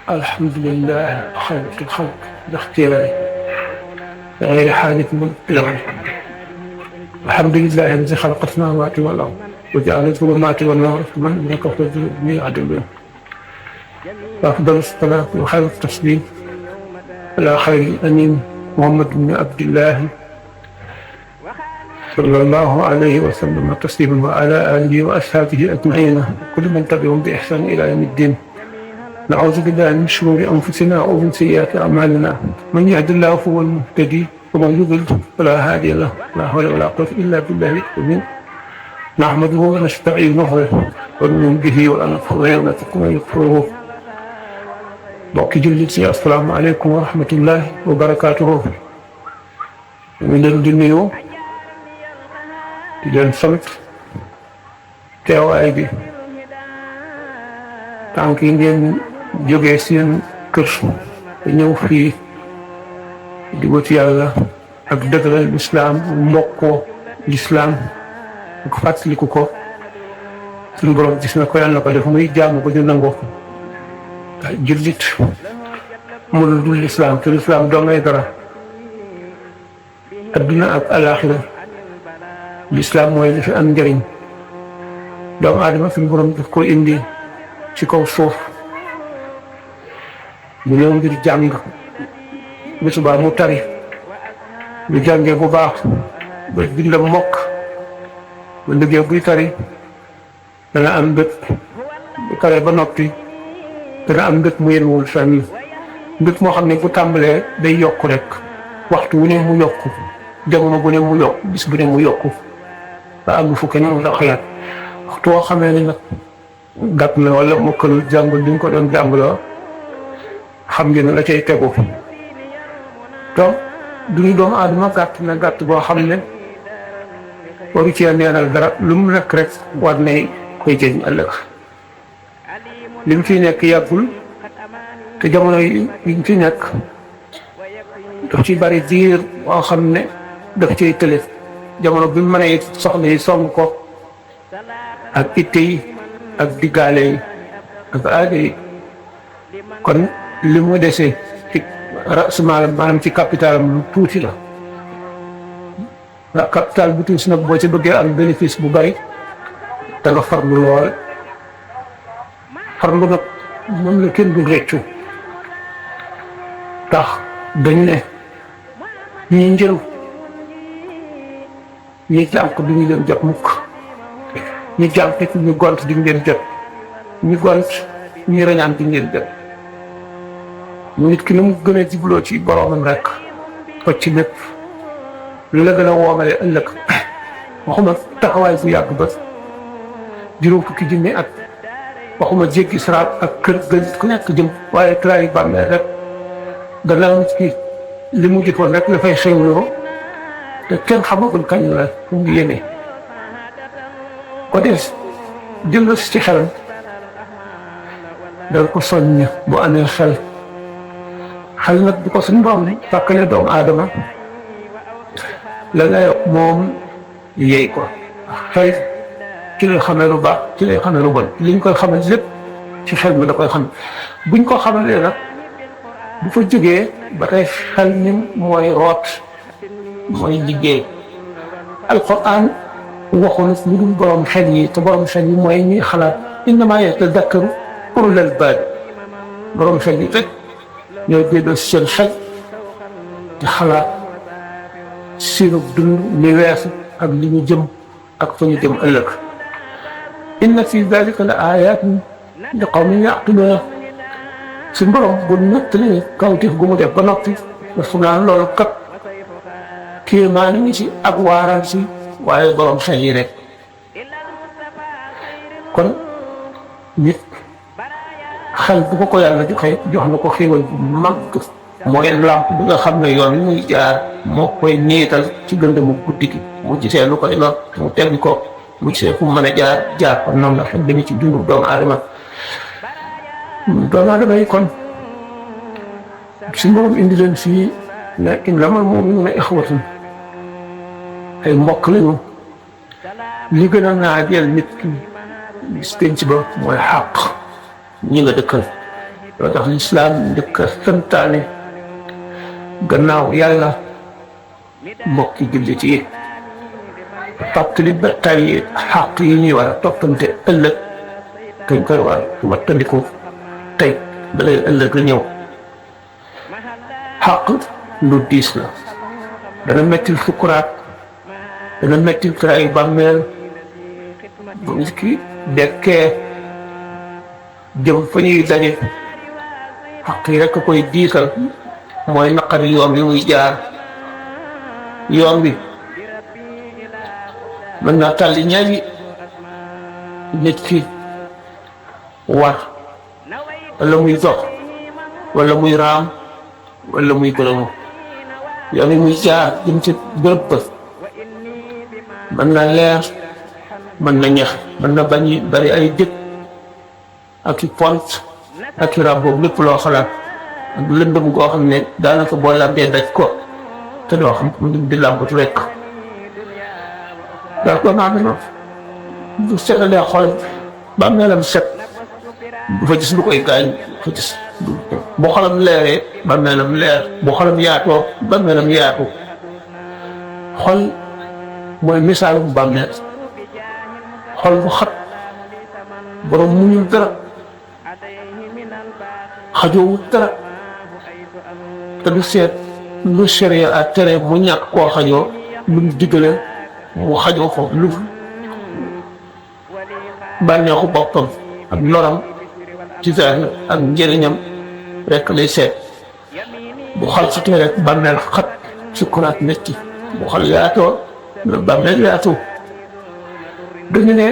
الحمد لله خالق الخلق باختياره غير حادث مبلغ. الحمد لله الذي خلق السماوات والأرض وجعل الظلمات والنور ثم الذين كفروا بآياته. أفضل الصلاة وخير التسليم على خير الأمين محمد بن عبد الله صلى الله عليه وسلم تسليما وعلى آله وأصحابه أجمعين كل من تبعهم بإحسان إلى يوم الدين. نعوذ بالله من شرور أنفسنا ومن سيئات أعمالنا، من يهد الله فهو المهتدي ومن يضلل فلا هادي له، لا حول ولا قوة إلا بالله العظيم. نحمده ونستعينه ونؤمن به ونتوكل عليه. mbokki jullit yi assalaamu aleykum wa rahmatullahi wa barakaatuhu. ñu leen di nuyu di leen sant teewaay bi tànk yi ngeen jógee seen kër te ñëw fii di wut yàlla ak dëgëral lislaam mbokkoo lislaam ak fàttaliku ko suñu borom gis na ko yàlla na ko def muy jaamu ko ñu nangoo jullit mënul dul lislaam te lislaam doo ngay dara adduna ak alaaxira. lislaam mooy li fi am njëriñ. doomu aadama suñu borom daf ko indi ci kaw suuf mu ñëw ngir jàng bu subaa mu tari bu jàngee bu baax ba bindam mokk bu liggéey buy tari dana am bët bu taree ba noppi dana am mbët mu yenwul fenn, mbët moo xam ne bu tàmbalee day yokk rek, waxtu wu ne mu yokk, jamono bu ne mu yokk, bis bu ne mu yokk ba àgg fu kenn mën a xalaat. waxtu woo xamee ne nag gàtt na wala mokkalul jàngul li ñu ko doon jàngloo xam ngeen ne la cay tegu. donc duñu doomu aadama gàtt na gàtt boo xam ne waru cee neenal dara, lu mu nekk rek war nay koy jëriñ ëllëg. li mu fi nekk yàggul te jamono yi ñu fi nekk daf ci bari diir boo xam ne daf ciy tële. jamono bi mu mënee soxla yi song ko ak itte yi ak diggaale yi ak aada yi, kon li mu desee ci rasmaalam maanaam ci capitalam lu tuuti la. waaw capital bu tuuti nag boo ci bëggee am bénéfice bu bari da nga farlu lool. farlu nag moom la kenn du réccu, tax dañ ne ñi njël ñi jànk duñu leen jot mukk, ñi jànk ñu gont duñu leen jot, ñi gont ñi rañaan duñu leen jot. nit ki na mu gën a jubloo ci boroomam rek ko ci lépp lu la gën a woomale ëllëg. waxuma taxawaay bu yàgg ba juróom fukki junni at, waxuma jéggi siraat ak kër ga ku nekk jëm, waaye tray bàmmeel rek gannaaw nit ki li mu jëfoon rek la fay xewloo te kenn xamagul kañ la mu ngi yéene. ko des jël ci xelam dal ko soññ bu amee xel. xel nag bu ko suñu borom tàkkale doomu aadama la lay moom yey ko xel ci lay xamee lu baax ci lay xamee lu bon. li ñu koy xamal lépp ci xel mi da koy xam. buñ ko xamalee nag bu fa jógee ba tey xel mi mooy root mooy liggéey. alquran waxul lu dul borom xel yi, te borom xel yi mooy ñuy xalaat. innamaa yatadakkaru ulul albaab. borom xel yi rek ñooy déggoo seen xel di xalaat seenu dund li weesu ak li ñu jëm ak fa ñu jëm ëllëg. inna fi dalika la ayatin li qawmin yaqiluun. suñu borom bu nettali kawtif gu mu def ba noppi dafa naan loolu kat kéemaan ngi ci ak waaraan si, waaye borom xel yi rek. kon nit xel bu ko yàlla joxe jox na ko xéewal bu mag, mooy làmp bi nga xam ne yoon wi muy jaar moo koy niital ci lëndëmu guddi gi. mu gisee lu koy lor mu tegg ko, mu gisee fu mu mën a jaar kon noonu la xel dañu ci dundu doomu aadama. doomu aadama yi kon suñu borom indi leen fii ne innamal mu'minuuna ixwatun, ay mbokk lañu. li gën a naajeel nit ki bis penc ba mooy xàq ñi nga dëkkal loo tax lislaam njëkk a santaane gannaaw yàlla mbokki jullit yi fàttali ba tey xàq yi ñuy war a toppante ëllëg kañ koy war wattandiku tey balay ëllëg la ñëw. xàq lu diis la, dana mettil sukuraat, dana mettil tray bàmmeel bu nit ki dekkee jëm fa ñuy daje. xaq yi rek a koy diisal mooy naqari yoon bi muy jaar. yoon bi mën naa tàlli ñaari nit ki war wala muy dox wala muy raam wala muy gërëmu. yoon yi muy jaar jëm ci bërëb ba mën na leer, mën na ñax, mën na bañ bari ay dëkk ak i pont ak i rab boobu lépp loo xalaat ak lëndëm goo xam ne daanaka boo làmbee daj ko te doo xam di làmbatu rek. daal ko naa ne noonu bu setalee xolam ba meelam set du fa gis lu koy gaañ, du fa gis bu xolam leeree ba meelam leer, bu xolam yaatoo ba meelam yaatu. xol mooy misaalum bàmmeel. xol bu xat borom muñul dara, xajoowul dara te du seet lu sharia a tere mu ñàkk koo xajoo, lu mu diggale mu xajoo ko, lu bànneexu boppam ak loram ci zahir ak njëriñam rek lay seet. bu xal xatee rek bàmmeel xat, sukuraat metti. bu xal yaatoo la bàmmeel yaatu. dañu ne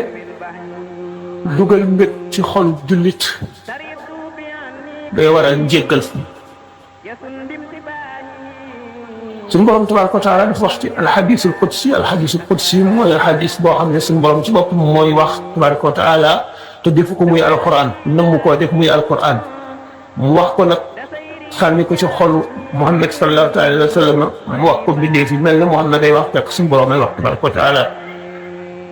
dugal mbég ci xol jullit day waral njéggal. suñu borom tabaaraka wa taala dafa wax ci alxadisul qudsi. alxadisul qudsi mooy xadis boo xam ne suñu borom ci bopp mooy wax tabaaraka wa taala te defu ko muy alquran, namu koo def muy alquran. mu wax ko nag sànni ko ci xolu Muhammad sallallahu alayhi wa sallam, mu wax ko bindee fi mel ne Muhammad day wax fekk suñu borom ay wax tabaaraka wa taala.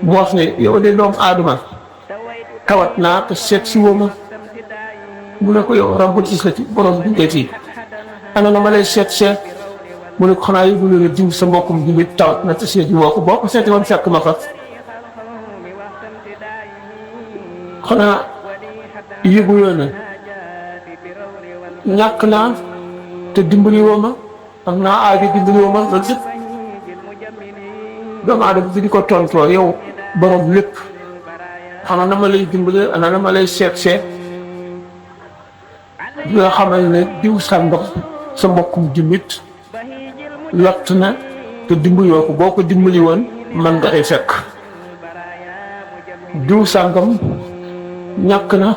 mu wax ne yow de doomu aadama tawat naa te seet si woo ma. mu ne ko yow rabbul izzati borom bindee fii ana na ma lay seet seet. mu ne ko xanaa yëgu ne diw sa mbokkum jullit tawat na te seeti woo ko, boo ko seeti woon fekk ma fa. xanaa yëguloo ne ñàkk naa te dimbali woo ma, am naa aajo dimbali woo ma. loolu lépp doomu aadama bi di ko tontoo yow borom lépp xanaa na ma lay dimbali, ana na ma lay seet seet bi nga xamal ne diw sàngam sa mbokkum jullit lott na te dimbali woo ko, boo ko dimbali woon man nga ay fekk. diw sàngam ñàkk na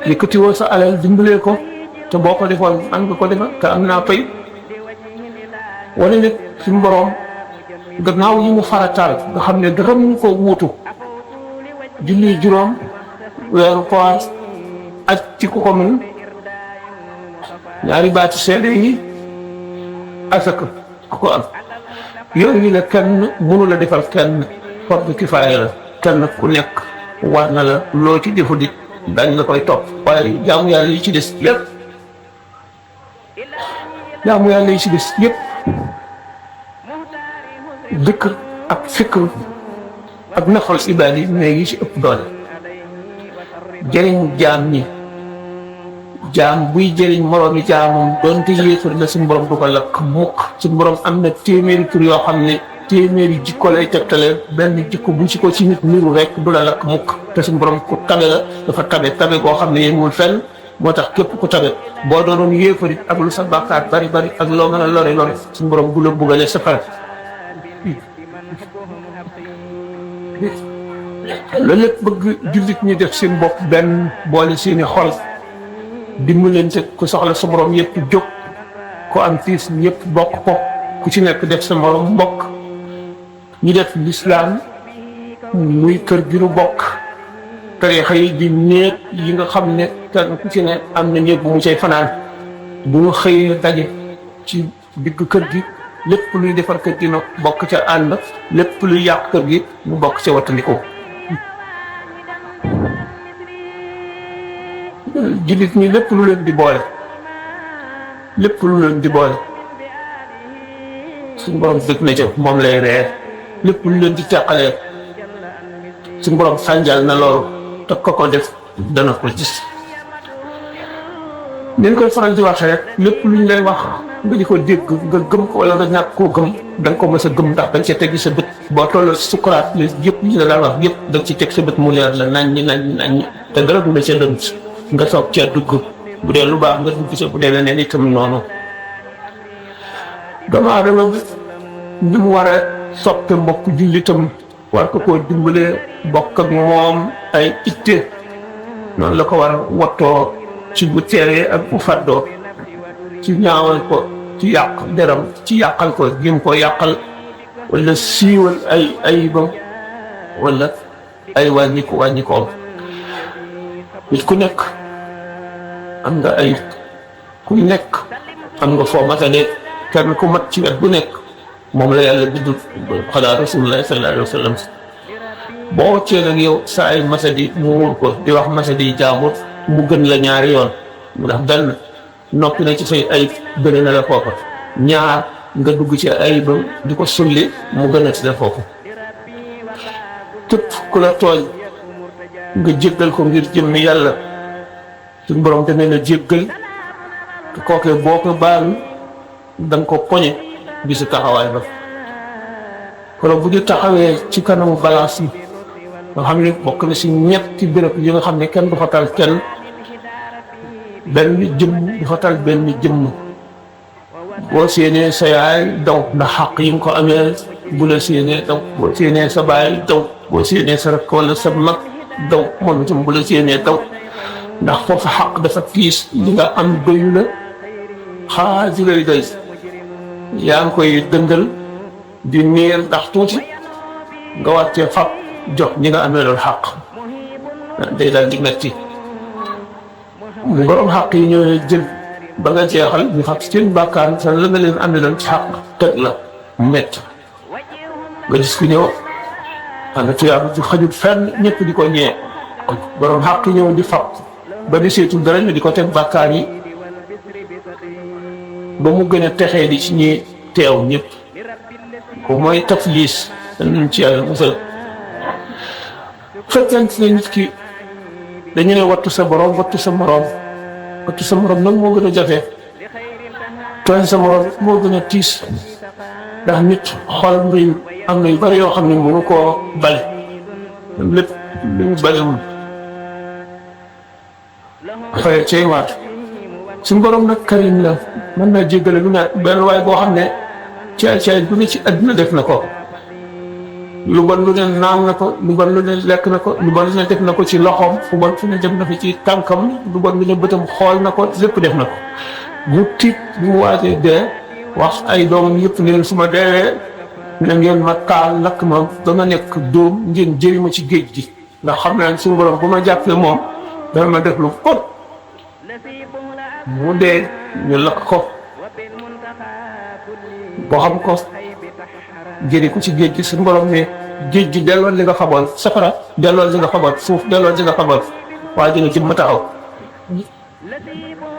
yëkkati woo sa alal dimbalee ko te boo ko defoon man nga ko defal te am naa pay. wala nit suñu borom gannaaw yi mu farataal nga xam ne dara mu ko wuutu, julli juróom, weeru koor, aj ci ku ko mën, ñaari baati seede yi, asaka ku ko am. yooyu la kenn mënu la defal kenn, fardu kifaaya la. kenn ku nekk war na la loo ci defu dit dañ la koy topp. waaye jaamu yàlla yi ci des yëpp, jaamu yàlla yi ci des yëpp dëkk ak fikr ak nafal ibaad yi mais yi ci ëpp doole jëriñ jaam ñi. jaam buy jëriñ moroomi jaamam doonte yéefar la suñu borom du ko lakk mukk. suñu borom am na téeméeri tur yoo xam ne téeméeri jikko lay tegtale, benn jikko bu ci ko ci nit niru rek du la lakk mukk. te suñu borom ku tabe la, dafa tabe koo xam ne yéen mul fenn. moo tax képp ku tabe boo doonoon yéefarit ak lu sa bàkkaar bari ak loo mën a lore suñu borom bu la buggalee sa fara. loolu lépp bëgg jullit ñi def seen bopp benn, boole seeni xol, dimbalante. ku soxla sa morom yëpp jóg, ku am tiis yëpp bokk ko, ku ci nekk def sa morom mbokk. ñu def lislaam muy kër gi nu bokk. tariixa yi di néeg yi nga xam ne kenn ku ci ne am na néeg bu mu cay fanaan. bu ñu xëyee daje ci digg kër gi, lépp luy defar kër gi nag bokk ca ànd, lépp luy yàq kër gi mu bokk ca wattandiku. jullit ñi lépp lu leen di boole suñu borom dëgg na ca moom lay reer lépp lu leen di teqalee suñu borom sànjal na loolu te ko def dana ko gis. ni ñu koy faral di waxee rek lépp lu ñu lay wax nga di ko dégg nga gëm ko wala nga ñàkk koo gëm da nga ko mës a gëm ndax da nga cee teggi sa bët boo tolloo sukuraat li yëpp ñu la daan wax yëpp da nga ci teg sa bët mu leer la nañ te dara du la ca dënt nga soog cee dugg bu dee lu baax nga dugg sa bu dee leneen itam noonu. doomu aadama bi ni mu war a soppe mbokk jullitam war ko koo dimbalee bokk ak moom ay itte noonu la ko war a wattoo ci bu teeree ak bu fàddoo ci ñaawal ko ci yàq deram ci yàqal ko jëm ko yàqal wala siiwal ay ayibam wala ay wàññikoom nit ku nekk am nga ayib ku nekk am nga foo matale kenn ku mat ci wet bu nekk moom la yàlla bidd xanaa rasulullah sallallahu alayhi wa sallam boo wàccee nag yow sa ay masadi mu wóor ko di wax masadi jaamur mu gën la ñaari yoon mu ndax benn noppi na ci say ayib gën na la foofa ñaar nga dugg ci ayibam di ko sulli mu gën a ci la foofu képp ku la tooñ nga jéggal ko ngir jëmmi yàlla suñu borom demee na jéggal te kookee boo ko baalu da nga ko poñe bisu taxawaay ba kon bu ñu taxawee ci kanamu balance yi nga xam ne bokk na si ñetti béréb yi nga xam ne kenn du fa tal kenn benn jëmm du fa tal benn jëmm boo séenee sa yaay daw ndax xaq yi nga ko amee bu la séenee daw boo séenee sa baay daw boo séenee sa rakk wala sa mag daw moom itam bu la séenee daw ndax foofu xaq dafa tiis li nga am doyu la xaasi lay doy yaa ngi koy dëngal di niir ndax tuuti nga wàccee fab jox ñi nga amee loolu xaq day daal di metti mu borom xaq yi ñooy jël ba nga jeexal ñu xam seen bàkkaar sa la nga leen amee loolu ci xaq teg la mu metti nga gis ku ñëw xam ne tuyaaba du xajul fenn ñëpp di ko ñee borom xaq yi ñëw di fab ba di seetul dara ñu di ko teg bàkkaar yi ba mu gën a texee di ci ñi teew ñëpp ko mooy tafliis dañ ci yàlla musal fekkente ne nit ki dañu ne wattu sa borom wattu sa morom nag moo gën a jafe tooñ sa morom moo gën a tiis ndax nit xol mbir am na yu bari yoo xam ne mënu koo bale lépp lu mu balewul xëy cay waat suñu borom nag karim la mën naa jéggale lu ne benn waay boo xam ne caay bu ne ci àdduna def na ko lu bon lu ne naan na ko lu bon lu ne lekk na ko lu bon lu ne def na ko ci loxoom fu bon fu ne def na ko ci tànkam lu bon lu ne bëtam xool na ko lépp def na ko mu tiit bu mu waatee dee wax ay doomam yëpp ne leen su ma deewee na ngeen ma taal lakk ma ba ma nekk dóom ngeen jëri ma ci géej gi ndax xam naa ne suñu borom bu ma jàppee moom dana ma def lu bon mu dee ñu lakk ko boo xam ko jëri ko ci géej gi suñu borom ne géej gi delloon li nga xamoon safara delloon li nga xamoon suuf delloon li nga xamoon waaye dina ci ma taxaw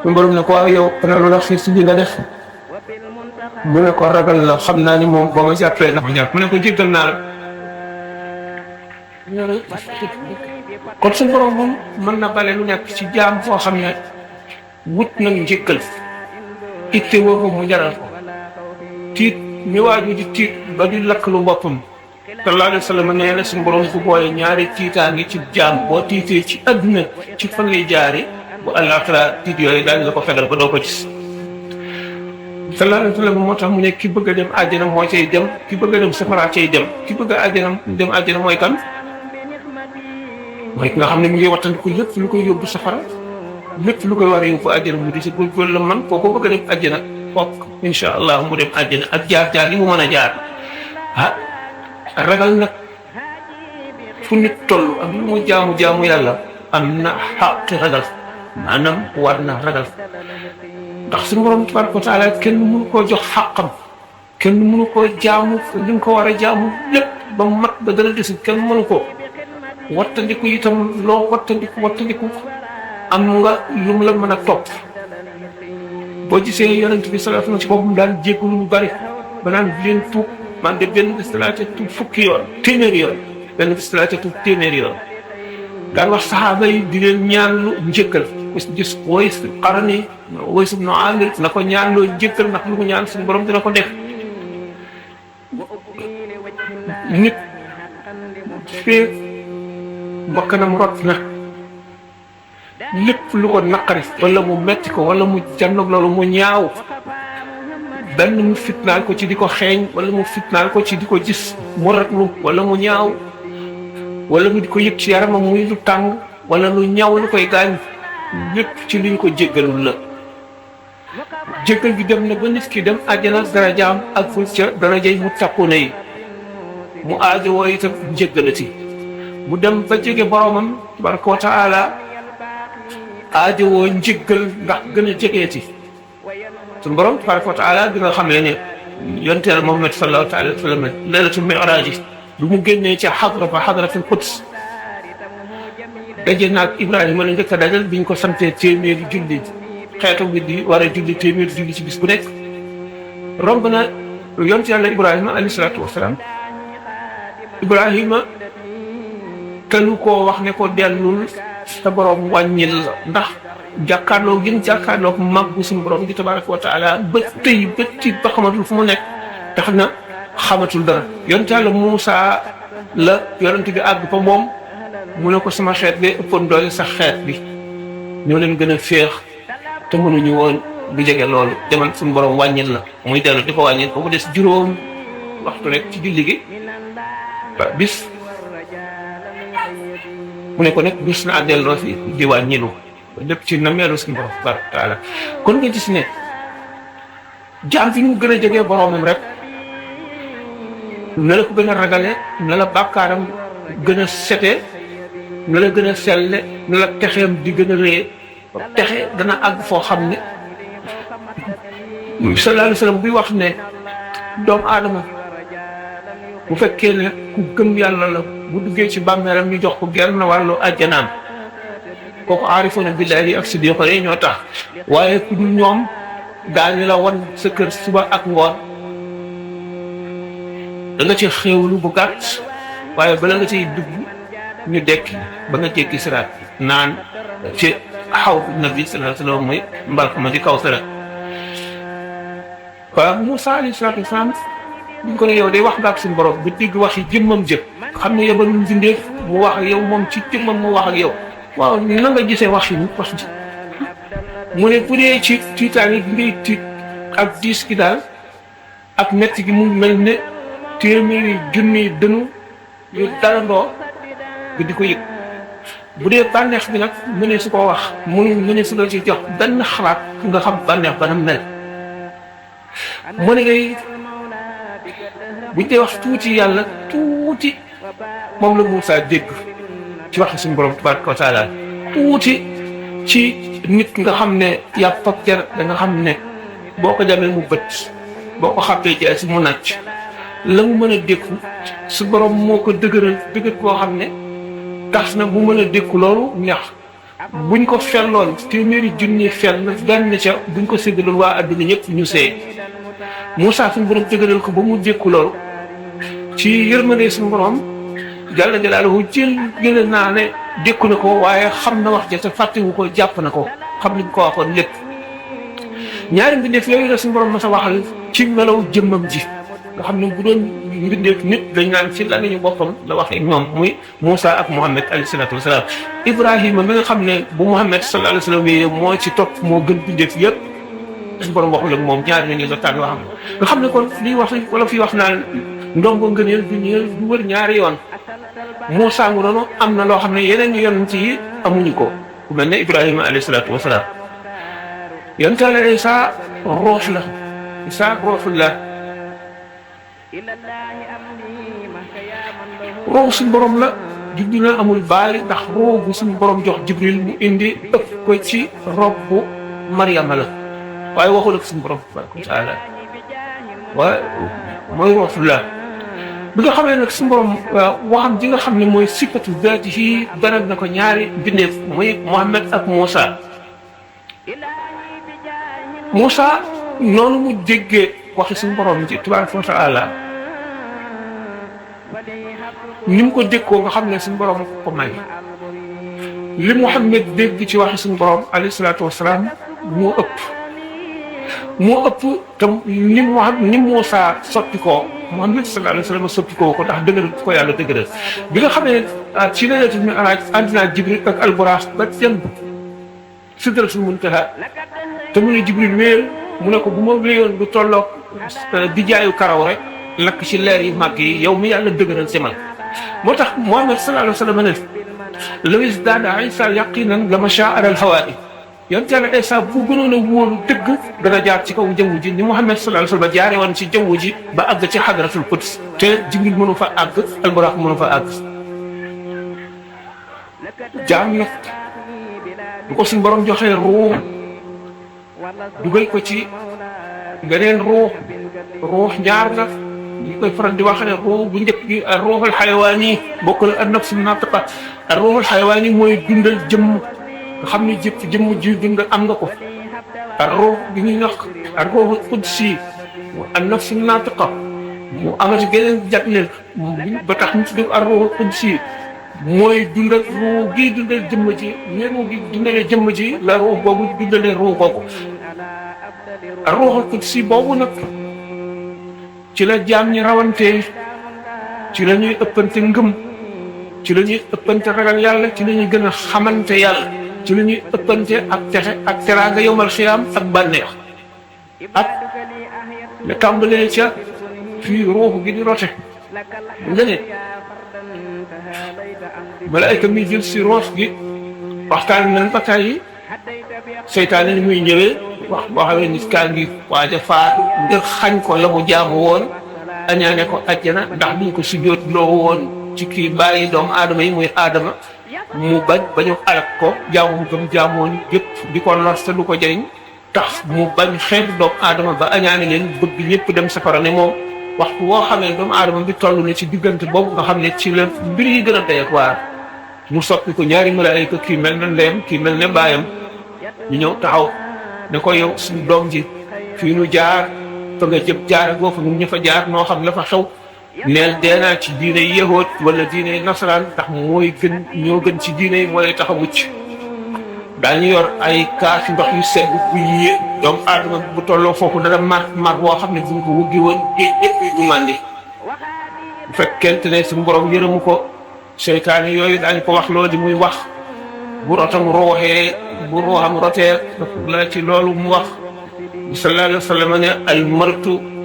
suñu borom ne ko waaw yow ana lu la xiir si li nga def mu ne ko ragal la xam naa ni moom boo ma jàppee na ma jàpp mu ne ko jéggal naa la kon suñu borom moom mën na bale lu nekk ci jaam foo xam ne wut nag njëkkal itte woo ko mu jaral ko tiit mi waaju di tiit ba di lakk lu boppam sallallahu alayhi wa sallam nee na suñu borom bu boole ñaari tiitaa ngi ci jaam boo tiitee ci adduna ci fan lay jaare bu àllaaxira tiit yooyu daal la ko fegal ba doo ko gis sallallahu alayhi wa sallam moo tax mu ne ki bëgg a dem àjjana moo cay dem ki bëgg a dem safara cay dem ki bëgg a dem àjjana mooy kan mooy ki nga xam ne mu ngi wattandiku lépp lu koy yóbbu safara lépp lu koy war a yóbbu àjjana mu di si góorgóorlu la man kooku bëgg a dem àjjana fokk incha allah mu dem àjjana ak jaar-jaar yi mu mën a jaar ah ragal nag fu nit toll ak lu mu jaamu yàlla am na xaqi ragal maanaam war na ragal ndax suñu borom tabaraka wa taala kenn mënu koo jox xàqam kenn mënu koo jaamu li nga ko war a jaamu lépp ba mat ba dara desul kenn mënu ko wattandiku itam loo wattandiku am nga lu mu la mën a topp. boo gisee yonent bi sallallahu alayhi wasallam ci boppam daan jéggalu lu bari ba naan bi leen tuub man de benn bis laa ca tuub fukki yoon téeméeri yoon benn bis laa ca tuub téeméeri yoon daan wax saxaaba yi di leen ñaanlu njëkkal ku si gis Uways Qarni Uways ibn Amir na ko ñaanloo njëkkal ndax lu mu ñaan suñu borom dina ko def. nit fee bakkanam rot na lépp lu ko naqari wala mu metti ko wala mu jànnoog loolu mu ñaaw benn mu fitnaal ko ci di ko xeeñ wala mu fitnaal ko ci di ko gis mu ratlu wala mu ñaaw wala mu di ko yëg ci yaramam muy lu tàng wala lu ñaaw lu koy gaañ lépp ci li ñu ko jéggalul la. jéggal gi dem na ba nit ki dem àjjana darajaam ak ful ca darajay mu tàppune yi mu aajowoo itam jéggalati mu dem ba jege boromam tabaraka wa taala aajowoo njéggal ndax gën a jegeeti suñu borom tabaraka wa taala bi nga xam ne yonent Yàlla Muhammad sallallahu alayhi wa sallam laylatul mi'raaj lu mu génnee ca xadratul quds daje naag Ibrahima la njëkk a dajal biñ ko santee téeméeri julli xeetu bi di war a julli téeméeri julli ci bis bu nekk romb na yonent Yàlla Ibrahima alayhi salaatu wasalaam Ibrahima telu koo wax ne ko dellul sa borom wàññil la ndax jàkkaarloo gën jàkkaarloo mag bu suñu borom di tabaraka wa taala ba tey ba ci ba xamatul fu mu nekk tax na xamatul dara yonent Yàlla Muusaa la yonent bi àgg fa moom mu ne ko sama xeet bi ëppoon doole sax xeet bi ñoo leen gën a féex te mënuñu woon du jege loolu demal suñu borom wàññil la muy dellu di ko wàññil ko mu des juróom waxtu rek ci julli gi ba bis mu ne ko nag bis naa delloo fi di wàññilu lépp ci na meelu suñu borom tabaraka taala kon nga gis ne jaam fi ñu gën a jegee boromam rek na la ko gën a ragale na la bàkkaaram gën a sete na la gën a selle na la texeem di gën a rëye texe dana àgg foo xam ne sallallahu alayhi wa sallam buy wax ne doomu aadama bu fekkee ne ku gëm yàlla la bu duggee ci bàmmeelam ñu jox ko genn wàllu àjjanaam kooku aarifoona billaahi ak siddiqo yi ñoo tax waaye ku dul ñoom daañu la wan sa kër suba ak ngoon da nga ci xéewlu bu gàtt waaye bala nga ciy dugg ñu dekki ba nga jéggi siraat naan ci xaw nabi sallallahu alayhi wa sallam muy mbalk ma di kaw sara waaw Moussa alayhi salaatu wasalaam buñ ko ne yow day wax nga ak suñu borom bu digg wax yi jëmmam jëf xam ne yebalul bindeef mu wax ak yow moom ci jëmmam mu wax ak yow waaw na nga gisee wax yi wax ji mu ne bu dee ci tiitaange gi ngay tiit ak diis gi daal ak metti gi mu mel ne téeméeri junni dënu yu dalandoo nga di ko yëg bu dee bànneex bi nag mënee su ko wax mënee su la ci jox benn xalaat nga xam bànneex ba na mel mu ne ngay buñ dee wax tuuti yàlla tuuti moom la Moussa dégg ci wax suñu borom tabaraka wa taala tuuti ci nit nga xam ne yàpp ak jar da nga xam ne boo ko jamee mu bët boo ko xàppee jaay si mu nàcc la mu mën a dékku su borom moo ko dëgëral koo xam ne tax na bu mën a dékku loolu neex buñ ko felloon téeméeri junni fel benn ca buñ ko séddaloon waa adduna ñëpp ñu seey Moussa suñu borom dëgëral ko ba mu dékku loolu ci yërmande suñu borom jàlla jalaaluhu jël naa ne dékku na ko waaye xam na wax ja te fàttewu ko jàpp na ko xam liñ ko waxoon lépp ñaari mbindeef yooyu la suñu borom ma sa waxal ci melaw jëmmam ji nga xam ne bu doon mbindeef nit dañ naan ci lamiñu boppam la wax ak ñoom muy Moussa ak Mouhamed alayhi salaatu wasalaam Ibrahima mi nga xam ne bu Mouhamed sallallahu alayhi wa sallam yi moo ci topp moo gën mbindeef yëpp suñu borom waxul ak moom ñaari nañu la tànn waxam nga xam ne kon lii wax wala fii wax naan ndongo ngëneel du ñëw du wër ñaari yoon Moussa ngu noonu am na loo xam ne yeneen ñu yonent yi amuñu ko ku mel ne Ibrahima alayhi salaatu wasalaam yonent Yàlla Isa ruux la Isa ruuxullah ruux suñu borom la juddu na amul baay ndax ruux bu suñu borom jox Jibril mu indi ëpp ko ci robbu Maryama la waaye waxul ak suñu borom tabaraka wa taala waaye mooy ruuxullah bi nga xamee nag suñu borom waxam ji nga xam ne mooy sikkatu zaati yi ganal na ko ñaari bindeef muy Muhammad ak Moussa noonu mu déggee waxi suñu borom ji tabaaraka wa taala ni mu ko déggoo nga xam ne suñu borom ko may li Muhammad dégg ci waxi suñu borom alayhi salaatu wasalaam moo ëpp tam ni Moussa soppi koo Muhammad sallallahu alayhi wa sallam soppi koo ko ndax dëgëral ko yàlla dëgëral bi nga xam ne ci laylatul mi'raaj ànd naa Jibril ak Alburaaq ba jëm Sidratul Muntaha te mu ne Jibril wéer mu ne ko bu ma wéyoon lu tolloog di jaayu karaw rek lakk ci leer yi màgg yi yow mi yàlla dëgëral si man moo tax Muhammad sallallahu alayhi wa sallam ne law izdaada Iisaa yaqiinan lamashaa alal hawaa'i yonent yàlla Iisaa bu gënoon a wóolu dëgg dana jaar ci kaw jaww ji ni Muhammad sallallahu alayhi wa sallam jaare woon ci jaww ji ba àgg ci hadratul quds te Jibril mënu fa àgg Alburaaq mënu fa àgg jaam nag bu ko suñu borom joxee ruux dugal ko ci beneen ruux ñaar la ñu koy faral di wax ne ruux bu njëkk gi ak ruuxul xayawaani bokk na ak nafsu naatiqa ak ruuxul xayawaani mooy dundal jëmm nga xam ne jëmm ji dund am nga ko ak ruux gi ñuy wax ak ruuxul qudsi ak nafsu naatiqa mu amati geneen jagleel ba tax ñu tudd ak ruuxul qudsi mooy dundal ruux gi dundal jëmm ji ne ruux gi dundalee jëmm ji la ruux boobu dundalee ruux boobu ak ruuxul qudsi boobu nag ci la jaam ñi rawantee ci la ñuy ëppante ngëm ci la ñuy ëppante ragal yàlla ci la ñuy gën a xamante yàlla ci la ñuy ëppante ak texe ak teraanga yowmal xiyaam ak bànneex ak la tàmbalee ca fii ruux gi di rote nga ne malaayka mi jël si ruux gi waxtaan nañ ba tey seytaane ni muy ñëwee wax boo xamee nit kaa ngi waaj a faatu ngir xañ ko la mu jaamu woon añaane ko àjjana ndax duñ ko sujjóot loo woon ci kii bàyyi doomu aadama yi muy aadama mu bañ ba ñu alak ko jaamu gëm jaamoon yëpp di ko lor te du ko jëriñ tax mu bañ xeetu doomu aadama ba añaane leen bëgg ñëpp dem safara ne moom waxtu woo xamee doomu aadama bi toll ne ci diggante boobu nga xam ne ci la mbir yi gën a doy waar mu soppi ko ñaari malaayika kii mel na ndeyam kii mel ne baayam ñu ñëw taxaw ne ko yow suñu doom ji fii nu jaar fa nga jëm jaar goo fa ñun ñu fa jaar noo xam la fa xew neel deenaa ci diine yahood wala diine nasaraan ndax mooy gën ñoo gën ci diine yi mooy tax a mucc daañu yor ay kaas ndox yu sedd bu yée doomu aadama bu tolloo foofu dana mar boo xam ne buñ ko wuggi woon géej ñëpp yi du màndi bu fekkente ne suñu borom yërëmu ko seytaane yooyu daañu ko wax loolu di muy wax bu rotam rooxee bu rooxam rotee la ci loolu mu wax sallallahu alayhi wa sallam ne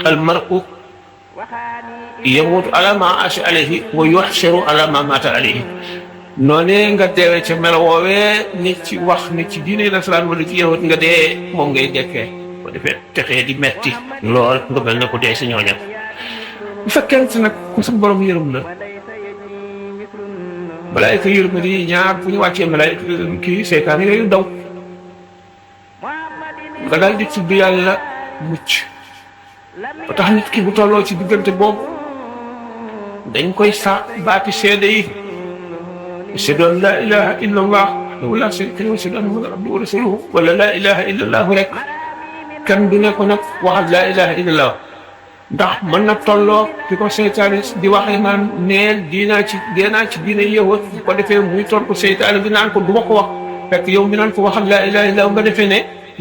al mar'u yamuutu ala ma aasha alayhi wa yuhsharu ala ma maata alayhi noonee nga deewee ca melo woowee ni ci wax ni ci diine nasaraan wala ci yahut nga dee moom ngay dekkee ko defee texee di metti lool nga mel ne ko dee si ñooñam bu fekkente nag ku sa borom yërëm la malaayka yërëm di ñaar fu ñu wàccee malaayka kii seytaan yooyu daw nga daal di tudd yàlla mucc ba tax nit ki bu tolloo ci diggante boobu dañ koy sa baati seede yi ashhadu an laa ilaha illa allah wahdahu laa sharika lahu wa ashhadu anna muhammadan abduhu wa rasuluhu wala laa ilaha illa allah rek kenn du ne ko nag waxal laa ilaha illa allah ndax mën na tolloo di ko seytaane di waxee naan neel deenaa ci diine yahut bu ko defee muy toll ko seytaane bi naan ko du ma ko wax fekk yow mi naan ko waxal laa ilaha illa allah nga defee ne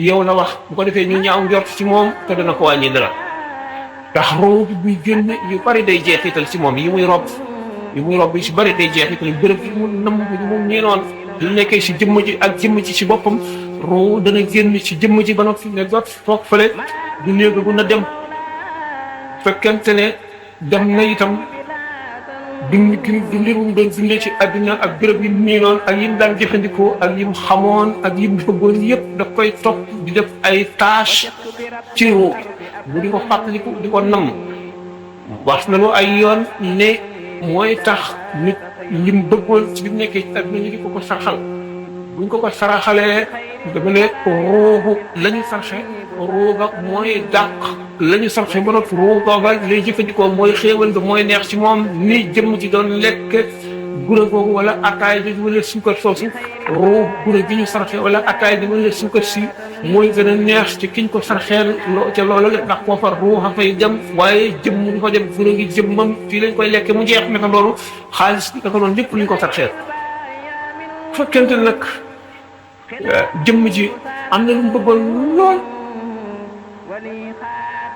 yow la wax bu ko defee ñu ñaaw njort ci moom te dana ko wàññi dara ndax roob bi buy génn yu bari day jeexital ci moom yi muy rob yi si bari day jeexital bërëb yi mu namm ñu moom ñii noonu lu nekkee si jëmm ji ak jëmm ji si boppam roo dana génn ci jëmm ji ba noppi ne doot toog fële du néegagu na dem fekkente ne dem na itam dundi mu doon dundee ci àdduna ak béréb yi nii noonu ak yim daan jëfandikoo ak yim xamoon ak yim bëggoon yëpp daf koy topp di def ay tâche ci ruu bu di ko fàttaliku di ko namm wax nañu ay yoon ne mooy tax nit lim bëggoon ci bi nekkee ci àdduna ñu di ko sarxal buñ ko saraxalee dama ne ruuxu la ñu sarxe ruuga mooy dàq la ñu sarxe ba noppi ruu googa lay jëfandikoo mooy xéewal ga mooy neex ci moom ni jëmm ci doon lekk gura googu wala attaay bi wala suukar soosu ruu gura gi ñu sarxe wala attaay bi wala suukar si mooy gën a neex ci kiñ ko sarxeel ca loolu la ndax foofa ruuxa fay dem waaye jëmm du fa dem gura gi jëmmam fii lañ koy lekke mu jeex naka loolu xaalis bi naka noonu lépp luñ ko sarxeel fekkente nag jëmm ji am na lu mu bëggoon lool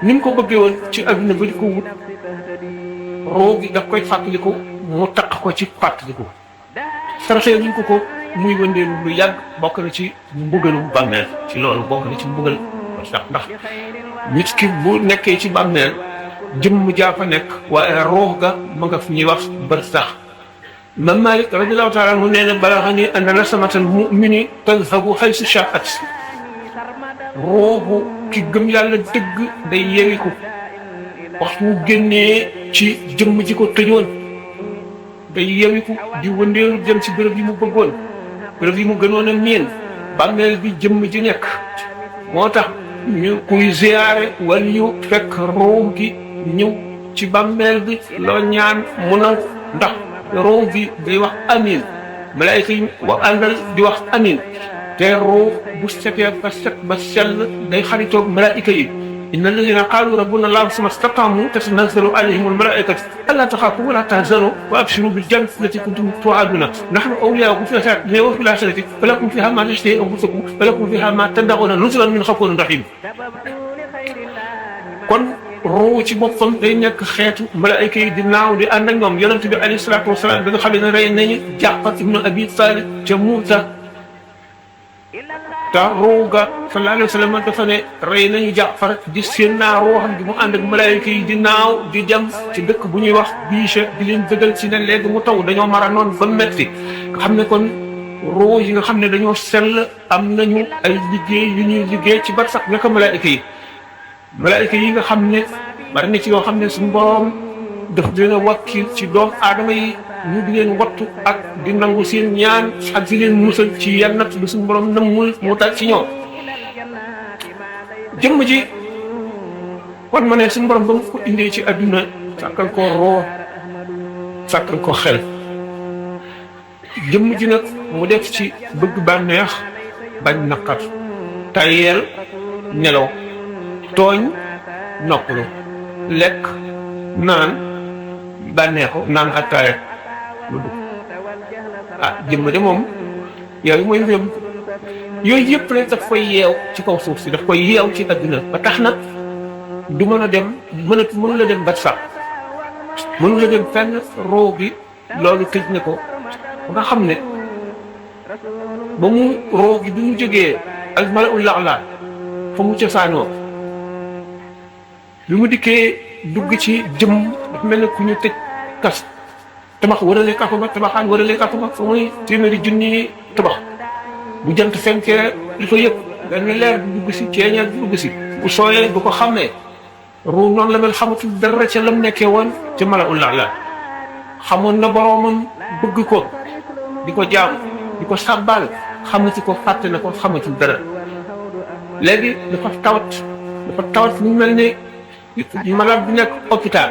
ni mu ko bëggee woon ci adduna ba di ko wut roo gi daf koy fàttaliku mu taq ko ci fàttaliku sarxee luñ ko muy wëndeelu lu yàgg bokk na ci mbugalum bàmmeel ci loolu bokk na ci mbugal sax ndax nit ki bu nekkee ci bàmmeel jëmm jaa fa nekk waaye roox ga ma nga fi ñuy wax bër sax Imam Malik radiyallahu taala anhu nee na balaghani anna nasamatal mu'mini tadhabu haythu sha'at rooxu ki gëm yàlla dëgg day yewiku waxtu mu génnee ci jëmm ji ko tëjoon day yewiku di wëndeelu jëm ci bërëb yi mu bëggoon bërëb yi mu gënoon a miin bàmmeel bi jëmm ji nekk moo tax ñu kuy ziyaare wala ñu fekk roox gi ñëw ci bàmmeel bi loo ñaan mu nangu ndax roox bi day wax amin malaayka yi wax àndal di wax amin te roox bu setee ba set ba sell day xaritoog malaayka yi inna alladina qaalu rabbuna allah summa staqaamu tatanazzalu alayhim almalaikatu alla taxaafu wala tahzanu wa abshiru bil jannati allati kuntum tu'aduna nahnu awliyaakum fil hayaati dunya wa fil aaxirati wa lakum fiha ma tashtahi anfusukum wa lakum fiha ma tad'una nuzulan min ghafuurin rahim kon ruu ci boppam day nekk xeetu malaayka yi di naaw di ànd ak ñoom yonent bi alayhi salaatu wasalaam bi nga xam ne rey nañu Jaafar ibnu Abi Taalib ca Muuta te ruu ga sallallahu alayhi wa sallam dafa ne rey nañu Jaafar di seen naa ruuxam gi mu ànd ak malaayka yi di naaw di dem ci dëkk bu ñuy wax Biicha di leen dëggal ci ne léegi mu taw dañoo mara noonu ba metti nga xam ne kon ruu yi nga xam ne dañoo sell am nañu ay liggéey yu ñuy liggéey ci barsax naka malaayka yi nga xam ne bari na ci yoo xam ne suñu borom daf leen a wakkil ci doomu aadama yi ñu di leen wattu ak di nangu seen ñaan ak di leen musal ci yenn nat lu suñu borom nammul mu dal ci ñoom jëmm ji kon ma ne suñu borom ba mu ko indee ci adduna sàkkal ko roo sàkkal ko xel jëmm ji nag mu def ci bëgg bànneex bañ naqar tayeel nelaw tooñ noppalu lekk naan bànneexu naan attaaya lu dugg jëmm de moom yooyu mooy mbiram yooyu yëpp rek daf koy yeew ci kaw suuf si daf koy yeew ci adduna ba tax nag du mën a dem mënu la dem bat sax mënu la dem fenn roo bi loolu tëj na ko ba nga xam ne ba mu roo gi bi mu jógee al malaul a'la fa mu cosaanoo bi mu dikkee dugg ci jëm dafa mel ne ku ñu tëj kas tabax wërale kafu ba tabaxaan wërale kafu ba fa muy téeméeri junni tabax bu jant fenkee li ko yëg benn leer du dugg si ceeñeel du dugg si bu sooyee du ko xàmmee ruu noonu la mel xamatul dara ca lam nekkee woon ca malaul a'la xamoon na boroomam bëgg ko di ko jaam di ko sàbbaal xamati ko fàtte na ko xamatul dara léegi dafa tawat mu mel ne malade bi nekk hôpital